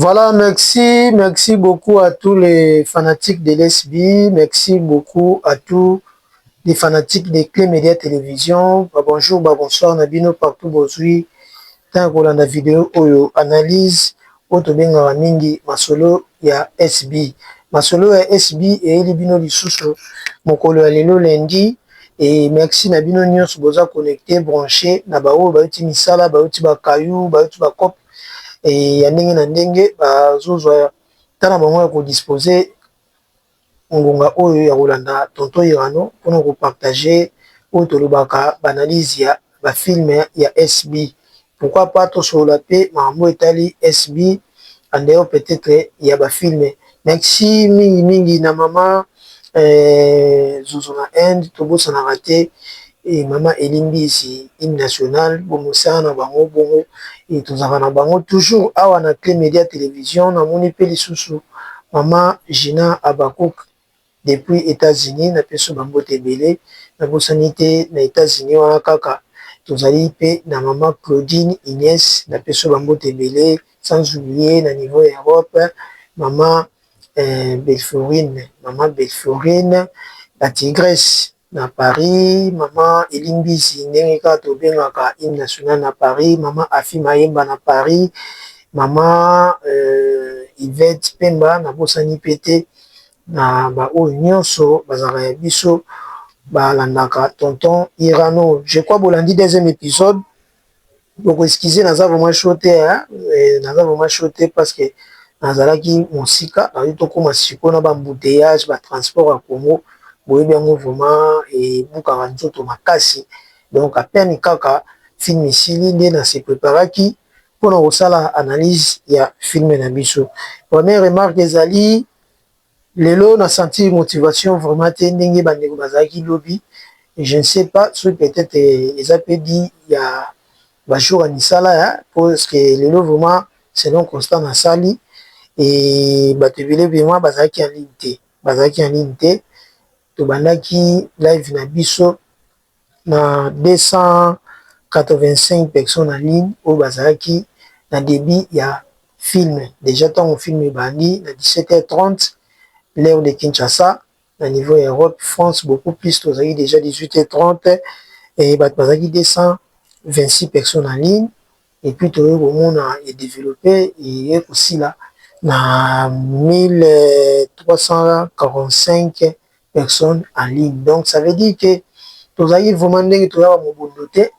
Voilà, merci, merci beaucoup à tous les fanatiques de l'SB, merci beaucoup à tous les fanatiques de Clé Média Télévision. Bah, bonjour, bah, bonsoir, na bino partout bozui. Tango kolanda vidéo oyo, analyse oyo tobengaka mingi masolo ya SB. Masolo ya SB eyeli bino lisusu mokolo ya lelo lundi. Et merci na bino nyonso boza connecté, branché, na baoyo bauti misala, bauti bakayu, bauti bacope ya ndenge na ndenge, bazozwa tala bango ya kodispose ngonga oyo ya kolanda tonton Irano mpona kopartager oyo tolobaka baanalyse ya bafilm ya SB. Pourquoi pas tosolola mpe makambo etali SB en dehors peut-être ya bafilm. Merci mingimingi na mama Zozo na Inde, tobosanaka te e mama Elimbisi, hymne national bomosala na bango bongo e tozalaka na bango toujours awa na Clé Média Télévision. Namoni mpe lisusu mama Gina Abakuk depuis États-Unis, napesi bambote ebele. Nabosani te, na États-Unis wana kaka tozali mpe na mama Claudine Inès, napesi bambote ebele. Sans oublier na niveau ya Europe, mama Belforine, mama Belforine la Tigresse na Paris, mama Elimbisi ndenge kaka tobengaka hymne national na Paris, mama Afi Mayemba na Paris, mama Yvette Pemba. Nabosani mpe te na baoyo nyonso bazalaka ya biso, balandaka tonton Irano. Je crois bolandi deuxième épisode. Bokoexcuser, naza vraiment chaud te, naza vraiment chaud te parce que nazalaki mosika. Nayoki tokóma sikoyo na baembouteillage, batransport ya Congo, boyebi yango vraiment, ebukaka nzoto makasi. Donc à peine kaka film esili nde na se préparaki mpona kosala analyse ya film na biso. Première remarque ezali, lelo na sentir motivation vraiment te ndenge bandeko bazalaki lobi. Je ne sais pas soki peut-être eza mpe di ya bajour ya misala, parce que lelo vraiment, selon constat nasali, e bato ebele vraiment bazalaki en ligne te, bazalaki en ligne te. Tobandaki live na biso na 285 personnes en ligne oyo bazalaki na début ya film. Déjà ntango film ebandi na 17h30, l'heure de Kinshasa, na niveau ya Europe, France beaucoup plus, tozalaki déjà 18h30 e bato bazalaki 226 personnes en ligne. Et puis toyei komona edéveloppe, eye kosila na 1345 personnes en ligne. Donc ça veut dire que tozalaki vraiment ndenge toyaka mobondo te.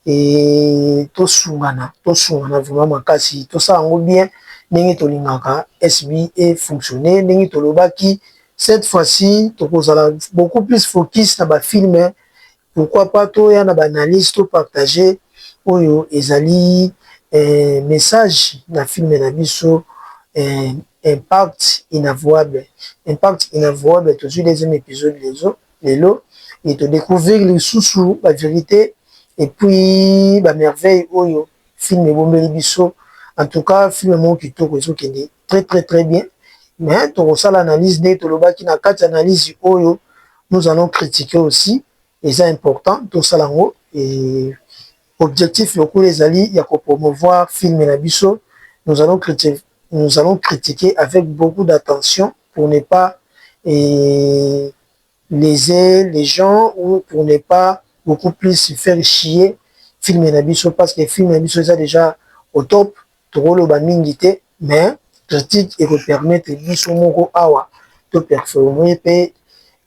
E tosungana, tosungana vraiment makasi, tosala yango bien ndenge tolingaka SB efonctionne. Ndenge tolobaki, cette fois-ci tokozala beaucoup plus focus na bafilm. Pourquoi pas toya na baanalyse, topartage oyo ezali message na film na biso Impact inavouable. Impact inavouable, tozwi deuxième épisode lelo e todécouvrir lisusu bavérité et puis bamerveille oyo film ebombeli biso. En tout cas, film moko kitoko, ezokende très très très bien. Mais tokosala analyse ndenge tolobaki. Na kati ya analyse oyo, nous allons critiquer aussi, eza important tosala yango. E objectif lokola ezali ya kopromouvoir film na biso, nous allons critiquer, nous allons critiquer avec beaucoup d'attention pour ne pas léser les gens ou pour ne pas beaucoup plus faire chier film na biso, parce que film na biso eza déjà au top. Tokoloba mingi te, mais critique ekopermettre biso moko awa toperforme mpe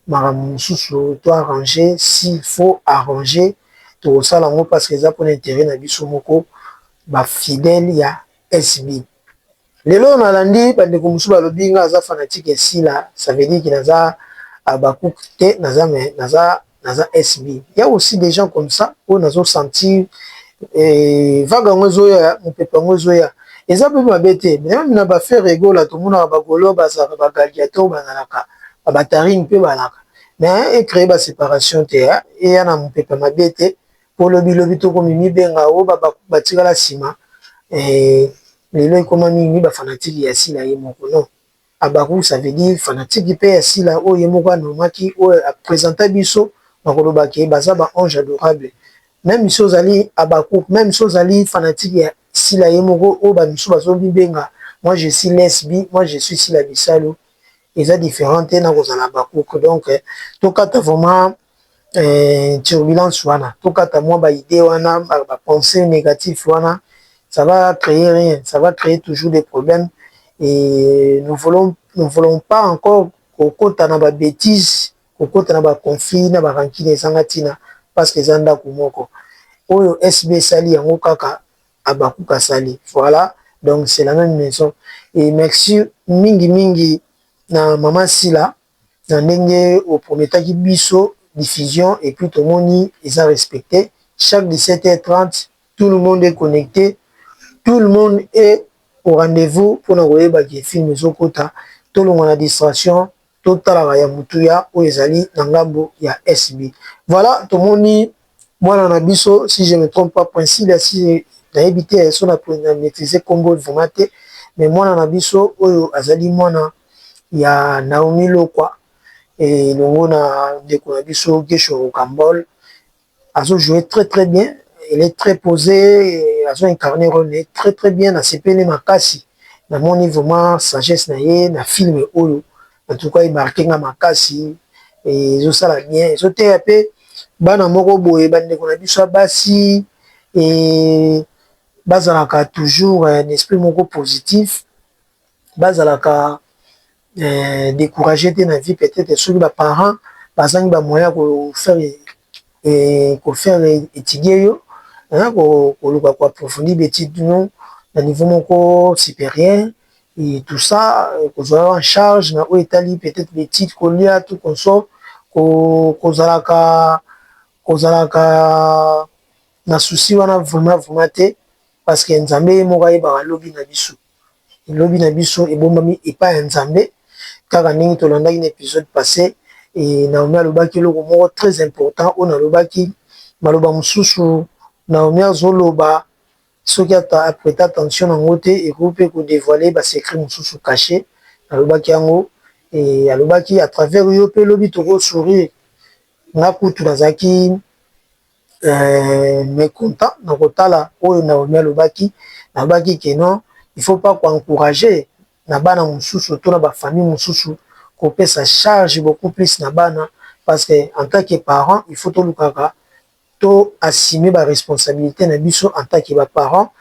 makambo mosusu, to arranger s'il faut arranger. Tokosala yango parce que eza mpona intérêt na biso moko, bafidèle ya SB. Lelo nalandi bandeko mosusu balobi nga aza fanatique esila, ça veut dire que naza Abakouk te, naza, mais naza SB. Il y a aussi des gens comme ça oyo nazosentir vague yango ezoya, mopepe yango ezoya, eza mpe mabe te. Même na baFerre Gola, tomonaka bagolo bazalaka, bagladiateur bazalaka, babatarine mpe balaka, mais ecréer baséparation te, eya na mopepe mabe te. Po lobilobi tokomi mibenga oyo batikala nsima. Lelo ekoma mingi bafanatike ya Sila ye moko. Non, Abaku ça veut dire fanatique mpe ya Sila oyo ye moko anomaki, oyo aprésenta biso. Bakolobaki baza ba ange adorable. Même si ozali Abaku, même si ozali fanatique ya Sila ye moko, oyo bamisu bazomibenga Moi je suis lesbi, moi je suis Sila Bisalu, eza différent te na kozala Habacuc. Donc tokata vraiment turbulence wana, tokata mwa baidée wana, bapensée négatif wana. Ça va créer rien, ça va créer toujours des problèmes et nous voulons pas encore kokota na babêtise, kokota na baconflit, na barancune ezanga ntina, parce que eza ndako moko. Oyo SB esali yango, kaka Habacuc asali. Voilà, donc c'est la même maison. Et merci mingi mingi na mama Sila na ndenge oprometaki biso diffusion, et puis tomoni eza respecté. Chaque 17h30, tout le monde est connecté, tout le monde est au rendez-vous mpona koyebaki film ezokota. Tolongwa na distraction, totalaka ya motuya oyo ezali na ngambo ya SB. Voilà, tomoni mwana na biso, si je me trompe pas, Princile, si nayebi te so na maîtrise kombo vraiment te, mais mwana na biso oyo azali mwana ya Naomi Lokwa elongo na ndeko na biso Gesho Rocambole, azojoue très très bien. Elle est très posée, azo incarner rôle très très bien. Nasepeli makasi, namoni vraiment sagesse na ye na film oyo. En tout cas emarquer nga makasi, ezosala bien, ezoteya mpe bana moko boye, bandeko na biso ya basi e bazalaka toujours un esprit moko positif, bazalaka découragé te na vie. Peut-être soki baparent bazangi bamoyen kofaire étudier yo, koluka koapprofondir baétude no na niveau moko supérieur et tout ça, kozwa en charge na oyo etali peut-être baétude, kolia, tout consort, kozalaka na souci wana vraiment vraiment te, parce que Nzambe ye moko ayebaka lobi na biso. Lobi na biso ebombami epai ya Nzambe. Kaka ndenge tolandaki na épisode passé e, Naomi alobaki eloko moko très important oyo nalobaki maloba mosusu. Naomi azoloba, soki ata aprêter attention nango te, ekoki mpe kodévoiler basecret mosusu caché. Alobaki yango e, alobaki à travers yo mpe lobi tokosourire. Nga kutu nazalaki mécontent na kotala oyo Naomi alobaki. Nalobaki ke non, il faut pas koencourager na bana mosusu to na bafamille mosusu kopesa charge beaucoup plus na bana, parce que en tant que parent, il faut tolukaka to assumer baresponsabilité na biso en tant que baparent.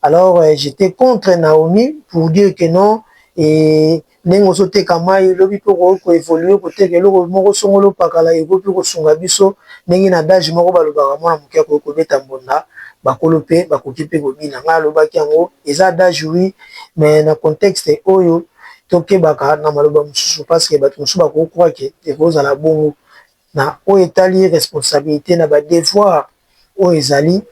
Alors j'étais contre Naomi pour dire que non, e ndenge ozoteka mai, elobi mpe koévoluer koteka eloko moko songolo opakala, ekoki mpe kosunga biso. Ndenge na adage moko balobaka, mwana moke akoki kobeta mbonda, bakolo mpe bakoki mpe kobina. Ngai alobaki yango eza adage, oui, mais na contexte oyo tokebaka na maloba mosusu, parce que bato mosusu bakoki ke ekozala bongo. Na oyo etali responsabilité na badevoir oyo ezali, il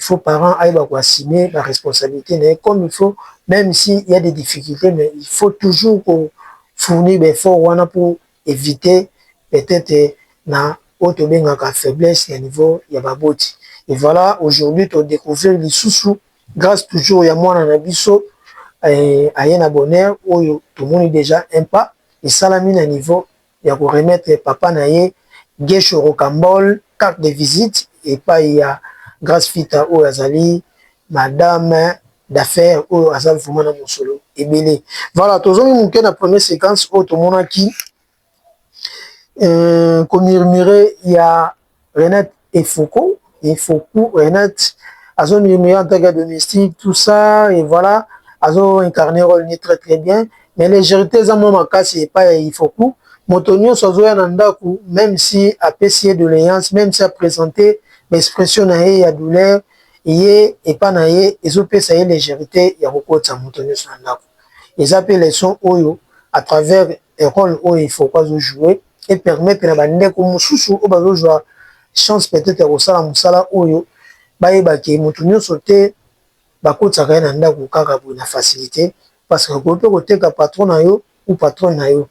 faut parent ayeba koassumer baresponsabilité na ye comme il faut, même s'il y a des difficultés, mais il faut toujours kofournir baeffort wana pour éviter peut-être na oyo tobengaka faiblesse na niveau ya baboti. Et voilà, aujourd'hui todécouvrir lisusu, grâce toujours ya mwana na biso aye na bonheur oyo, tomoni déjà un pas esalami na niveau ya koremettre papa na ye Gesho Rocambole carte de visite epai ya Grâce Fita oyo azali madame d'affaires, oyo aza vraiment na mosolo ebele. Voilà, tozongi moke na première séquence oyo tomonaki komurmure ya Renate Efoko. Efoku Renate azomurmure en tant que domestique, tout ça, et voilà, azo incarner rôle ni très très bien, mais légèreté eza mwa makasi epai ya Ifoku. Moto nyonso azoya na ndako, même si apesi ye doléance, même si aprésente baexpression na ye ya douleur, ye epa na ye ezopesa ye légèreté ya kokotisa moto nyonso na ndako. Eza mpe leçon oyo à travers rôle oyo Ifoku azojoue epermettre na bandeko mosusu oyo bazozwa chance peut-être ya kosala mosala oyo, bayebaki moto nyonso te bakotisaka ye na ndako kaka boye na facilité, parce que okoki mpe koteka patron na yo ou patron na yo.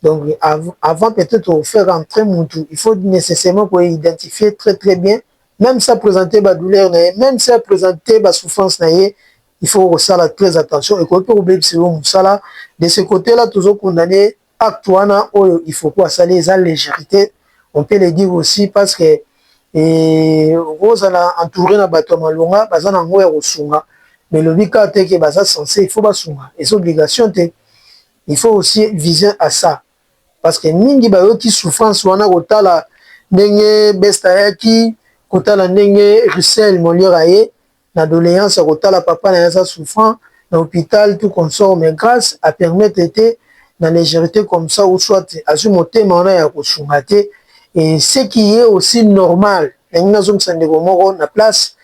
Donc avant peut-être faire entrer mutu, il faut nécessairement koidentifier très très bien, même si présenter badouleur na ye, même si présenter basouffrance na ye, il faut kosala très attention, ekoki mpe kobebisa yo mosala. De ce côté là, tozokondamner acte wana oyo il faut ko asali, eza légèreté, on peut le dire aussi, parce que okozala entouré na bato ya malonga, baza na yango ya kosunga. Mais elobi kaka te ke baza censé, il faut basunga, eza obligation te. Il faut aussi viser à ça, parce que mingi bayoki souffrance wana, kotala ndenge Best ayaki, kotala ndenge Russel Molière aye na doléance ya kotala papa na ye aza souffrant na hôpital, tout consort. Mais Grâce apermettre te na légèreté comme ça, ou soit azwi motema wana ya kosunga te. Et ce qui est aussi normal, ndenge nazongisa ndeko moko na place,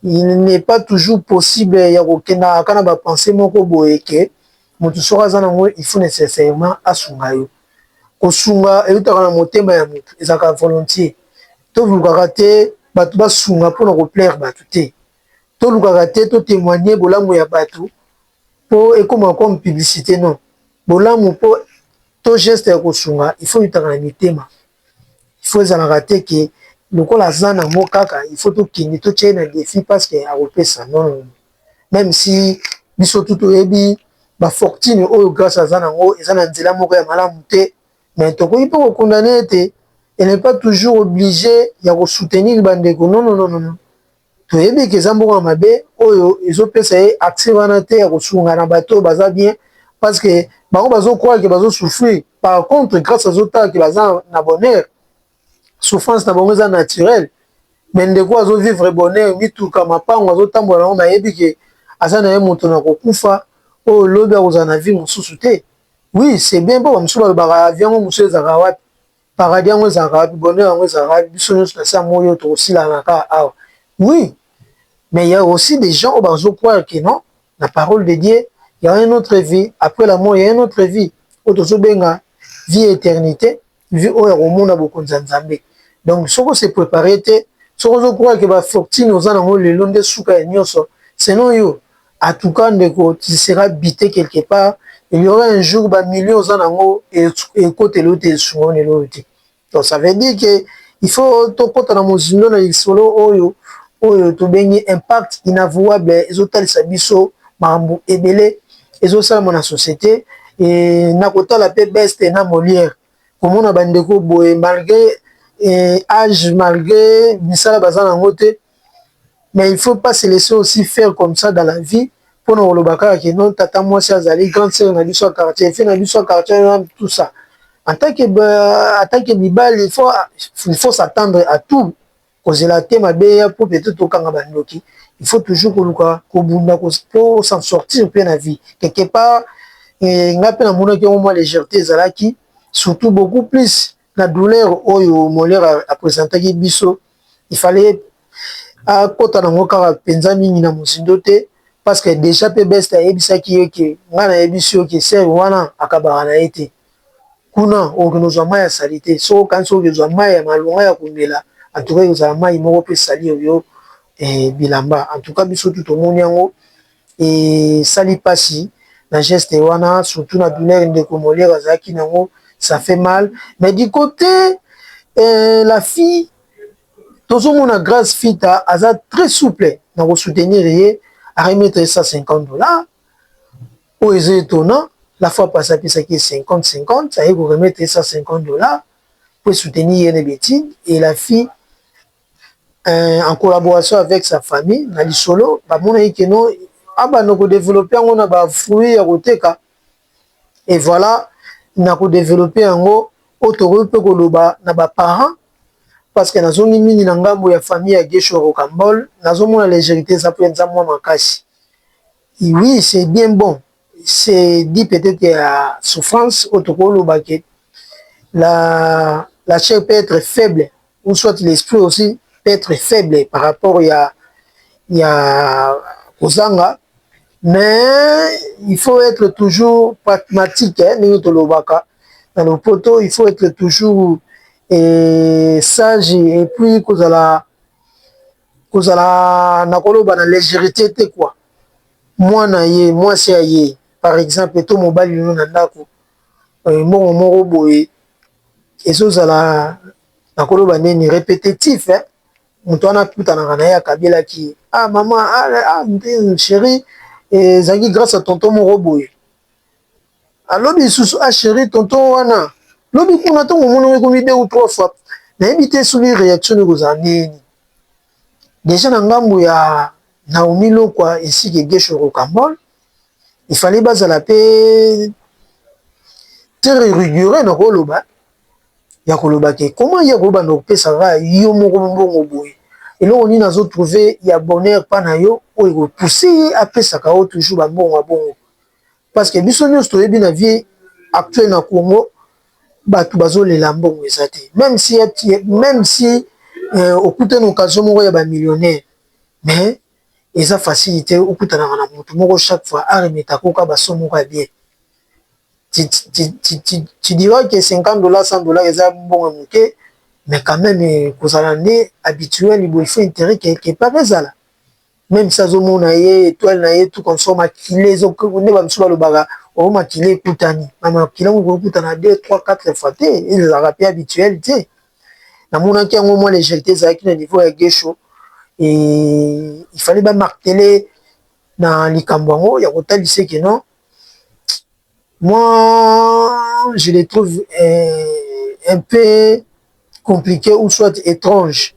il n'est pas toujours possible ya kokendaka kaka na bapensées moko boye ke moto soki aza nango, il faut nécessairement asunga yo. Kosunga eutaka na motema ya moto, ezalaka volontiers. Tolukaka te bato basunga mpona koplaire bato te, tolukaka te totémoigne bolamu ya bato mpo ekóma comme publicité, non. Bolamu mpo to geste ya kosunga, il faut eutaka na mitema. Il faut ezalaka te ke lokola aza nango kaka, il faut tokende totia ye na défi parce que akopesa. Non, non, même si biso tu toyebi bafortune oyo Grâce aza nango eza na nzela moko ya malamu te, mais tokoki mpe kocondamner ete elle n'est pas toujours obligé ya kosoutenir bandeko. Non, non, non, non. Toyebi ke eza mboka ya mabe oyo ezopesa ye accès wana te ya kosunga na bato oyo baza bien, parce que bango bazocroire ke bazosouffrir. Par contre, Grâce azotala ke baza na bonheur, souffrance na bango eza naturelle. Mais ndeko azovivre bonheur, mituka, mapango, azotambola nango, nayebi ke aza na ye moto na kokufa oyo lobi akozala na vie mosusu te. Oui, c'est bien mpo bamosusu balobaka avion yango mosusu ezalaka wapi, paradis yango ezalaka wapi, bonheur yango ezalaka wapi, biso nyonso na se ya moi oyo tokosilana kaka awa. Oui, mais il y a aussi des gens oyo bazocroire que non, na parole de Dieu, il y a une autre vie après la mort, il y a une autre vie oyo tozobenga vie éternité, vie oyo ya komona bokonzi ya Nzambe. Donc soki ose préparé te, soki ozocroire ke bafortune oza nango lelo nde suka ya nyonso, selon yo, en tout cas ndeko, tu seras bité quelque part. Il y aura un jour bamillion oza nango ekotela yo te, esunga lelo oyo te. Donc ça veut dire que il faut tokɔta na mozindo na lisolo oyo tobengi impact inavouable. Ezotalisa biso makambo ebele ezosalama na société. E na kotala mpe Beste na Molière, komona bandeko boye, malgré âge, malgré misala baza nango te, mais il faut pas se laisser aussi faire comme ça dans la vie, mpona koloba kaka ke non, tata mwasi azali grande sœur na biso ya quartier, fe na biso ya quartier, tout ça. En tant que mibali, il faut s'attendre à tout. Kozela te mabe ya po peut-être tokanga bandoki. Il faut toujours koluka kobunda po s'en sortir mpe na vie quelque part. Nga mpe namonaki yango mwa légèreté ezalaki, surtout beaucoup plus na douleur oyo Molière apresentaki biso. Il fallait akɔta nango kaka mpenza mingi na mozindo te, parce que déjà mpe Beste ayebisaki ye ke ngai nayebisi yo ke sœur wana akabaka na ye te, kuna okende ozwa mai ya sali te. Soki okanisi oki ozwa mai ya malonga ya komela, en tout cas ekozala mai moko mpe sali oyo bilamba. En tout cas biso tu tomoni yango, esali mpasi na geste wana, surtout na douleur ndeko Molière azalaki nango, ça fait mal. Mais du côté la fille, tozomona Grâce Fita aza très souple na kosoutenir ye, aremettre 150 $. Oyo eza étonnant, la fois passée apesaki ye 50 50, aye koremettre 150 $ pour soutenir ye na bétide. Et la fille, en collaboration avec sa famille, na lisolo bamonaki ke non, abanda kodévelopper yango na bafruit ya koteka. Et voilà, na kodévelopper yango oyo tokoki mpe koloba na baparent, parce que nazongi mingi na ngambo ya famille ya Gesho Rocambole, nazomona légèreté eza mpenza mwa makasi. Oui, c'est bien bon, c'est dit peut-être ya souffrance oyo tokoloba ke la chair peut être faible, ou soit l'esprit aussi peut être faible par rapport ya kozanga, mais il faut être toujours pragmatique, ndenge tolobaka na lopoto, il faut être toujours sage et puis kozala na koloba na légèreté te quoi. Mwana ye mwasi ya ye par exemple to mobali no na ndako, mbongo moko boye ezozala na koloba nini, répétitif, moto wana akutanaka na ye, akabelaki: "Ah mama, ah, ah chéri, ezalaki grâce à tonton moko boye." Alobi lisusu: "Ah chéri, tonton wana lobi kuna." Ntongo omoni ekomi deux ou trois fois, nayebi te soki réaction ekozala nini. Déjà na ngambo ya Naomi Lokwa ainsi que Gesho Rocambole, il fallait bazala mpe très rigoureux na koloba ya koloba ke comment ye kobanda kopesaka yo moko mbongo boye. Eloko nini azotrouve ya bonheur mpa na yo oyo ekopousse ye apesaka yo toujours bambongo ya bongo? Parce que biso nyonso toyebi, na vie actuelle na Congo, bato bazolela, mbongo eza te. Même si okutani occasion moko ya bamillionnaire, mais eza facile te okutanaka na motu moko chaque fois aremetaka oka baso moko ya bien. Tu diras que 50 $, 100 $ eza mbongo moke, mais quand même kozala nde habituel boye, il faut intérêt quelque part ezala. Même si azomona ye étoile na ye, tout comme ça, makila nde bamosusu balobaka o makila ekutani, makila ngo ekokutana 2, 3, 4 fois te, ezalaka mpe habituel te. Namonaki yango mwa légèreté ezalaki na niveau ya Gesho et il fallait bamarteler na likambo yango ya kotalisa ke non, moi je le trouve un peu compliqué ou soit étrange.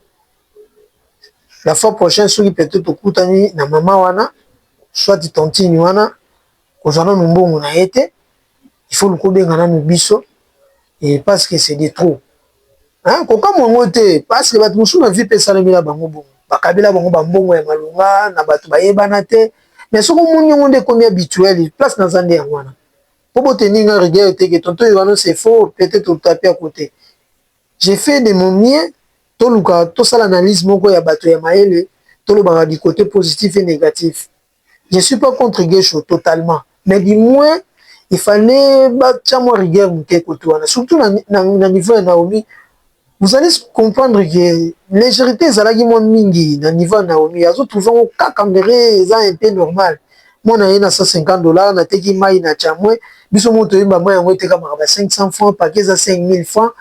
La fois prochaine, soki peut-être okutani na mama wana, soit tantine wana, kozwa nanu mbongo na ye te, il faut luka obenga nanu biso, et parce que c'est de trop. Kokamwa yango te, parce que bato mosusu na vie mpe esalemela bango bongo, bakabela bango bambongo ya malonga na bato bayebana te. Mais soki omoni yango nde ekomi habituel, place naza nde yango wana mpo boteni nga rigueur te ke tonton Irano, c'est faux, peut-être otape à côté. J'ai fait de mon mieux, toluka tosala analyse moko ya bato ya mayele, tolobaka du côté positif et négatif. Je suis pas contre Gesho totalement, mais du moins il fallait batia mwa rigueur moke kote wana, surtout na niveau ya Naomi. Vous allez comprendre que légèreté ezalaki mwa mingi na niveau ya Naomi. Azotrouve yango kaka ndere eza un peu normal. Mwana ye na 150 $, nateki mai na Chamwe. Biso mo toyeba mai yango etekamaka ba 500 francs, paquet eza 5000 francs.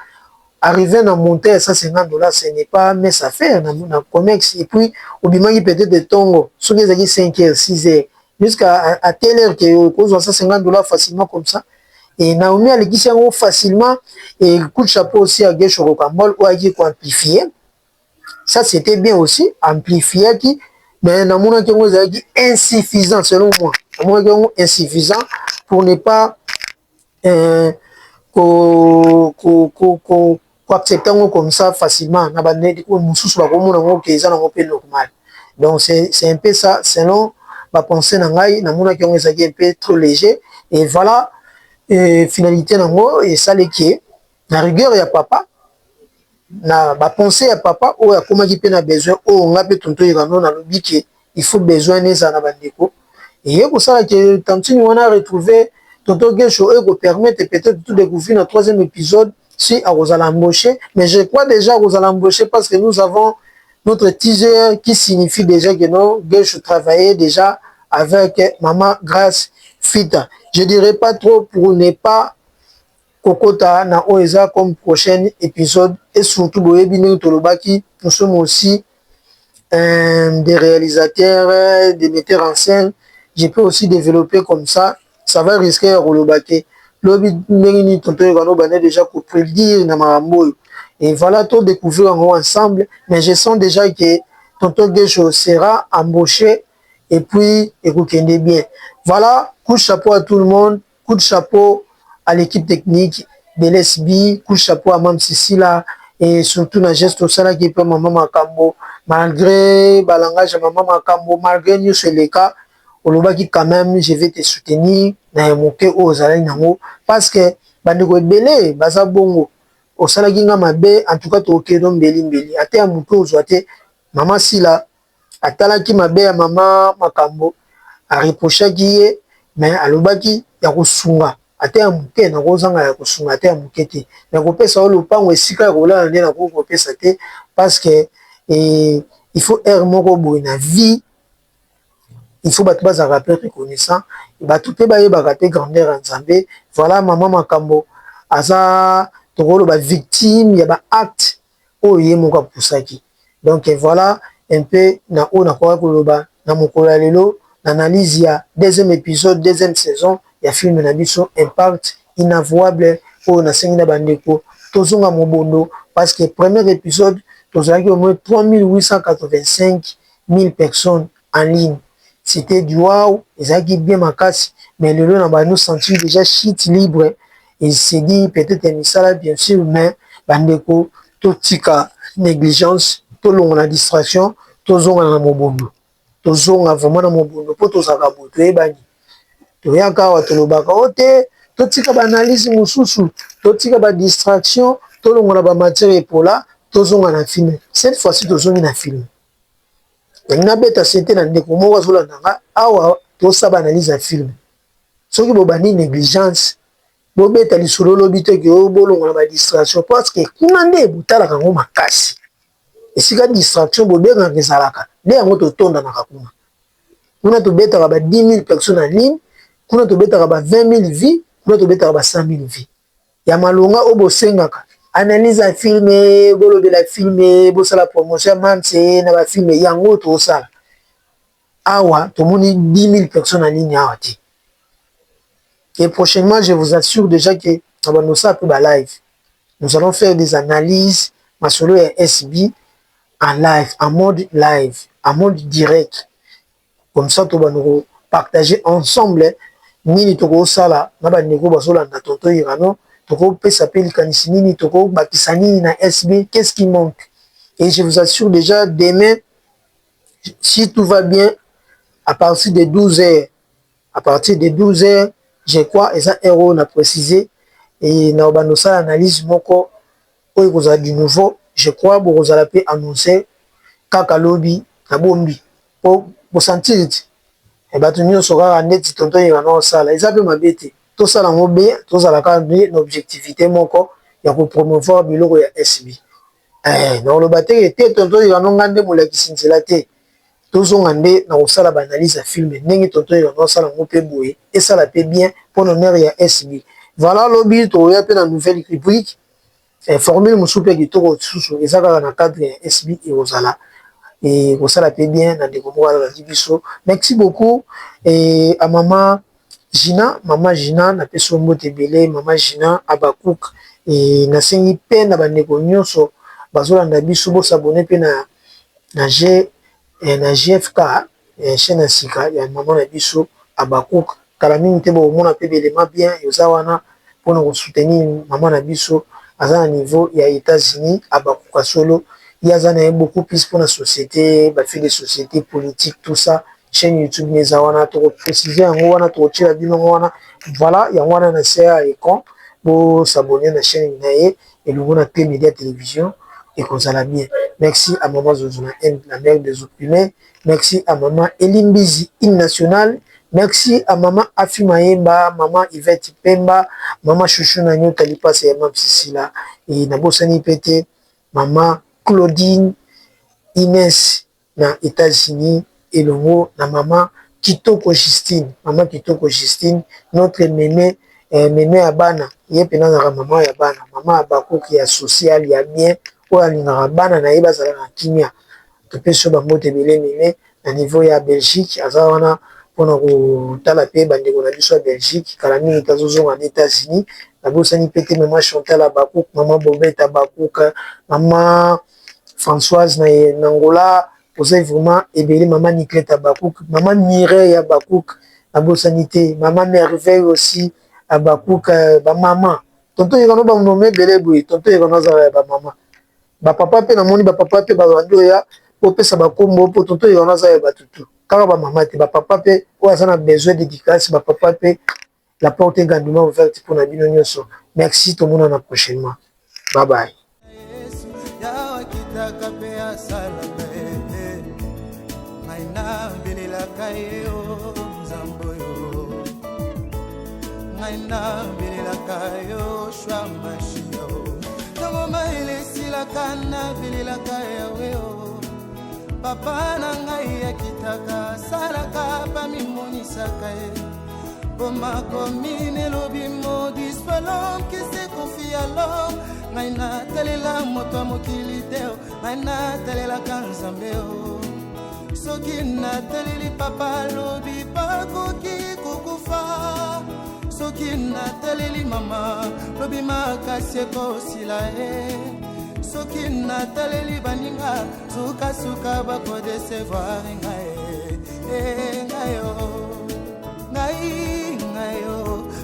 Arrivé na montant ya 150 $, ce n'est pas mince affaire na commerce. Et puis obimaki peut-être ntongo, soki ezalaki 5 heures, 6 heures, jusqu'à à telle heure que okozwa 150 $ facilement comme ça. Et Naomi alekisi yango facilement. Et coup de chapeau aussi à Gesho Rocambole oyo ayaki koamplifie ça, c'était bien aussi, amplifiaki. Mais namonaki yango ezalaki insuffisant. Selon moi, namonaki yango insuffisant pour ne pas koaccepte yango comme ça facilement. Na bandeko mosusu bakomona yango ke eza nango mpe normal. Donc c'est un peu ça, selon bapensée na ngai, namonaki yango ezalaki un peu trop léger. Et voilà, et finalité nango esaleki na rigueur ya papa, na bapensée ya papa oyo akomaki mpe na besoin oyo nga mpe tonto Irano nalobi ke il faut besoin ezala na bandeko. Eye kosala ke tantine wana retrouver tonton Gesho, oyo kopermettre peut-être tout découvrir na troisième épisode si akozala embauché. Mais je crois déjà akozala embauché, parce que nous avons notre teaser qui signifie déjà que non, Gesho travaillait déjà avec maman Grâce Fita. Je dirais pas trop pour ne pas kokota na oyo eza comme prochain épisode. Et surtout, boyebi ndenge tolobaki, nous sommes aussi des réalisateurs, des metteurs en scène. Je peux aussi développer comme ça, ça va risquer ya koloba te lobi ndenge nini tonton Yokano bande déjà koprédire na makambo oyo. Et voilà, to découvrir yango ensemble. Mais je sens déjà que tonton Gesho sera embauché et puis ekokende bien. Voilà, coup de chapeau à tout le monde, coup de chapeau à l'équipe technique de l'SB, coup de chapeau à Mam Sisila et surtout na geste osalaki mpe mama Makambo. Malgré balangage ya mama Makambo, malgré nyonso eleka, olobaki quand même: «Je vais te soutenir na ya moke oyo ozalaki nango», parce que bandeko ebele baza bongo. Osalaki nga mabe, en tout cas tokende mbeli mbeli ate ya moke ozwa te. Mama Sila atalaki mabe ya mama Makambo, areprochaki ye, mais alobaki ya kosunga ate ya moke, nakozanga ya kosunga ate ya moke te, na kopesa oyo lopango esika ya kolala nde nakoki kopesa te, parce que il faut aire moko boye na vie, il faut bato bazalaka mpe reconnaissant, bato mpe bayebaka mpe grandeur ya Nzambe. Voilà, mama Makambo aza tokoloba victime ya baacte oyo ye moko apusaki. Donc voilà un peu na oyo nakoka koloba na mokolo ya lelo na analyse ya deuxième épisode, deuxième saison ya film na biso Impact inavouable, oyo nasengi na bandeko tozonga mobondo, parce que premier épisode tozalaki au moins 3885 000 personnes. en ligne. C'était du wow, ezalaki bien makasi, mais lelo na bano sentir déjà chute libre et c'est dit peut-être misala, bien sûr, mais bandeko, totika négligence, tolongola distraction, tozonga na mobondo, tozonga vraiment na mobondo, mpo tozalaka boye, toyebani, toyaka awa, tolobaka o te, totika baanalyse mosusu, totika badistraction, tolongola bamatière epola, tozonga na film. Cette fois-ci tozongi na film. Yangi nabeta sete na ndeko moko azolanda nga awa. Tosala baanalyse ya film. Soki bobandi négligence, bobeta lisolo lobi te ke bolongola badistraction, parce que kuna nde botalaka yango makasi. Esika distraction bobengaka ezalaka nde yango totondanaka kuna. Kuna tobetaka ba 10 000 personnes en ligne, kuna tobetaka ba 20 000 vues, kuna tobetaka ba 100 000 vues ya malonga. Oyo bosengaka analyse ya film, bolobela film, bosala promotion ya mamse na bafilm, yango tosala awa. Tomoni 10 000 personnes en ligne awa te. Et prochainement, je vous assure déjà que na bandosala mpe balive, nous allons faire des analyses masolo ya SB en live, en mode live, en mode direct. Comme ça tobanda kopartager ensemble nini tokosala na bandeko bazolanda Tonton Irano, tokopesa mpe likanisi nini, tokobakisa nini na SB, qu'est-ce qui manque. Et je vous assure déjà, demain, si tout va bien, à partir de 12 heures, à partir de 12 heures, je crois eza heure oyo na préciser, e na banda osala analyse moko oyo ekozala du nouveau. Je crois bokozala mpe annoncé kaka lobi. Nabombi po bosentir ti bato nyonso kaka ndeti Tonton Irano osala, eza mpe mabe te. Tosala yango bien, tozala kaka na objectivité moko ya kopromouvoir biloko ya SB. Nakoloba te te Tonton Irano nga nde molakisi nzela te. Tozonga nde na kosala baanalyse ya film ndenge Tonton Irano osala yango mpe boye, esala mpe bien mpona honneur ya SB. Voilà, lobi tokoya mpe na nouvelle rubrique, formule mosusu mpe kitoko lisusu, eza kaka na cadre ya SB, ekozala ekosala mpe bien na ndeko moko alandi biso. Merci beaucoup à mama Gina. Mama Gina, napesi yo mbote ebele, mama Gina Abakouk. Nasengi mpe na bandeko nyonso bazolanda biso, bos'abonner mpe na G na GFK, chaîne ya sika ya mama na biso Abakouk. Kala mingi te bokomona mpe belema bien eza wana mpona kosoutenir mama na biso aza na niveau ya États-Unis. Abakuka solo, ye aza na ye beaucoup plus mpona société, bafait de société, politique, tout ça. Chaîne YouTube eza wana, tokoprécise yango wana, tokotiela bino yango wana. Voilà, yango wana na se ya écran. Bos'abonner na chaîne na ye elongo na Clé Média Télévision, ekozala bien. Merci à maman Zozona M, la mère des opprimés. Merci à maman Elimbizi, hymne national. Merci à maman Afi Mayemba, maman Yvette Pemba, maman Chouchou na nyota lipasa ya mam Sisila. E nabosani pe te maman Claudine Inès na États-Unis, elongo na maman Kitoko Justine, maman Kitoko Justine, notre mémé, mémé ya bana. Ye mpena azalaka mama ya bana, mama ya bakoki ya social ya bien, oyo alingaka bana na ye bazala na kimia. Topesi yo bambote ebele, mémé. Na niveau ya Belgique aza wana mpona kotala mpe bandeko na biso ya Belgique. Kala mingi tazozonga na États-Unis. Nabosani mpe te mama Chantal Abakuk, mama Bobete Abakuk, mama Françoise na Angola. Oza vraiment ebele, mama Niclette Abakuk, mama Mireille Abakuk. Nabosani te mama Merveille aussi Abakuk. Bamama Tonton Yekano, banome ebele boye. Tonton Yekano azala ya bamama, bapapa mpe. Namoni bapapa mpe babandi oya popesa bakombo, mpo Tonton Yekano aza ya bato tu, kaka bamama te, bapapa mpe oyo aza na besoin dédicace, bapapa mpe, la porte est grandement ouverte mpona bino nyonso. Merci, tomonana prochainement. Bye bye. Akitaka mpe asalaka ye, ngai nabelelaka ye o Nzambe oyo, ngai nabelelaka yo shwa mashia o ntango mayele esilaka, nabelelaka Yawe o papa na ngai. Akitaka, asalaka, bamimonisaka ye po makomi nelobi: maudit soit l'homme qui se confie à l'homme. Ngai natalela moto ya mokili te, ngai natalelaka Nzambe o. Soki nataleli papa, alobi bakoki kokufa. Soki nataleli mama, lobi makasi ekosila ye. Soki nataleli baninga, sukasuka bakodécevoir ngai. Eh, ngai yo ngai ngai yo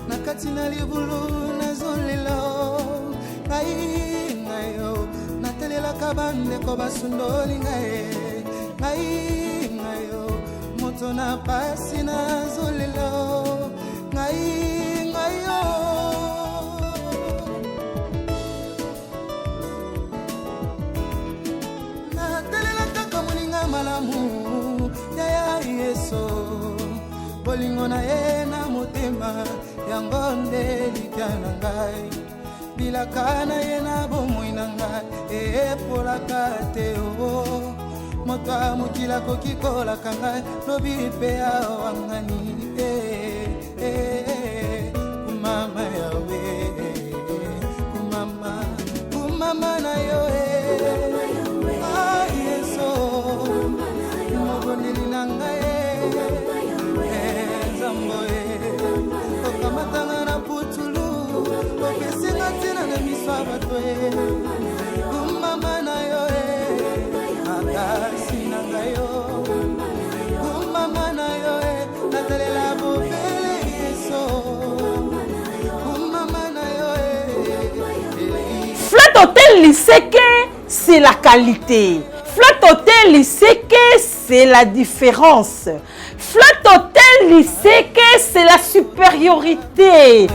na kati na libulu nazolela ngai ngai yo natelelaka bandeko basundoli ngai ngai ngai yo moto na pasi nazolela ngai ngai yo Natelela kaka moninga malamu yaya yeso bolingo na ye na motema yango nde likya na ngai bilaka na ye na bomoi na ngai epolaka te o oh. moto ya mokili akoki kolaka ngai lobi mpe awangani eh, eh, eh, kumama yawe kumama kumama na yo ah, yesu mobondeli na ngai eh, nzambo e okamatanga na putulu opesinga ntina na miso ya bato e kumama na yo e makasi na ngai yo kumama na yo e natalela bobele yesu Flat Hotel Liseke, c'est la qualité. Flat Hotel Liseke, c'est la différence. Flat Hotel Liseke, c'est la supériorité.